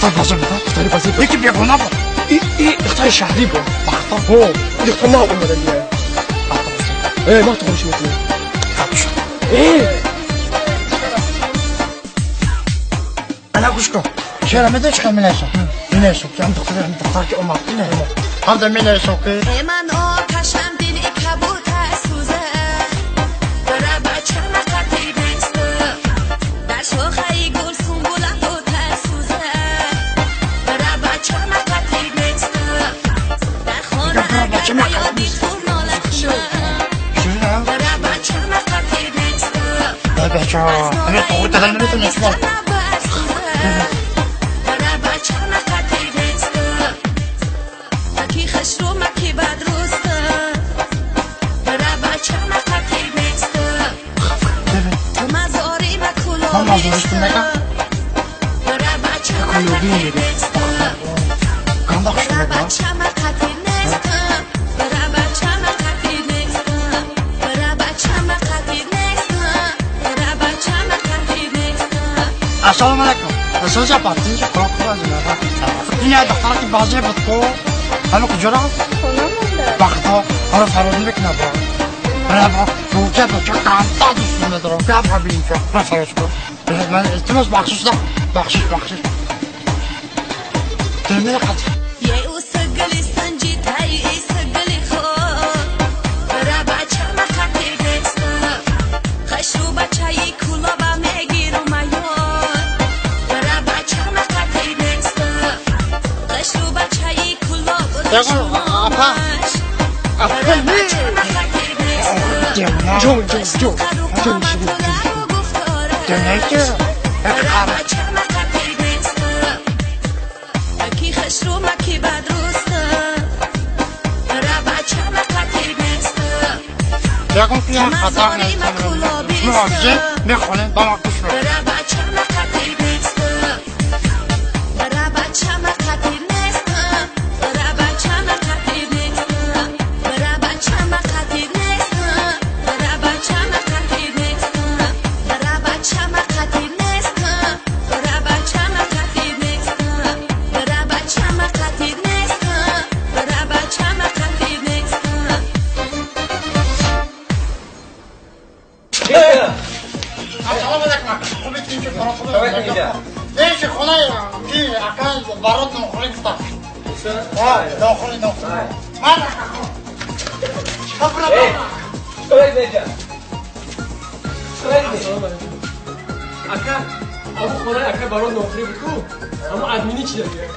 Духтар бозор буд? Духтари бозор буд. Яки бегона буд. И духтари шаҳрӣ буд. Бахто. Ҳо, духтар нав омада дия. Э, ман туғриш мекунам. Э! Ана гӯш кун. Шера медонӣ чӣ қадр менависам? Менависам ки ҳам духтар, ҳам духтар ки омад, ине. Ҳам да менависам ки من آتشم دل کبوتر سوزه برا بچه مقطی نیست در شاخه گل سنبوله بوتر سوزه برا بچه مقطی نیست در خانه اگر بیادی تو ناله کنم برا بچه مقطی نیست بچه ҳамин тоғри кардан наметавонем шумо. برا بچه مقطی نیست کی خشرو مکی بدرست برا بچه مقطی نیست تو مزاری و Ман мазористум мекам. برا بچه Кулобӣ مقطی мегӯ. نیست Ганда хуш برا мекунам. بچه مقطی نیست برا بچه مقطی نیست برا بچه مقطی نیست برا بچه مقطی نیست Ассалому алайкум. Соза патин хӯрок хӯраз. Ин як духтара ки бозӣ буд ку. Ҳамин куҷо рафт? Хона монда. Вақтҳо ҳаро фарёд мекунад бо. Бара буча буча канта дӯст медорам. Гап ҳабинча. Ман фарёд кун. Ман илтимос бахшиш да. Бахшиш, бахшиш. Дилмеқад. یه او سگلی سنجی تای ای سگلی خود برا بچه مخطی نیست خشرو بچه ای کلابا میگیرم ایار برا بچه مخطی نیست خشرو بچه ای کلاب Ягон, апа. برا بچه مخطی نیست Ҷон, ҷон, ҷон. Ҷон, Дилмеки. برا بچه مخطی نیست کی خشرو مکی بدرست برا بچه مخطی نیست Ягон ки як хатар нест. Шумо вообще мехонем ба ма гӯш мекунед. برا بچه مخطی نیست برا بچه مخطی نیست برا بچه مخطی نیست برا بچه مخطی نیست برا بچه مخطی نیست برا بچه مخطی نیست برا بچه مخطی نیست برا بچه مخطی نیست برا بچه مخطی نیست. Ассалому алайкум. Хуб инчи хӯрок хӯрок. Инчи хонаи ки ака барот нохӯрӣ гуфта. Нохӯрӣ, нохӯрӣ. Ман ака. Ака, аму хонаи ака барот нохӯрӣ буд ку? Аму админи чи дагия?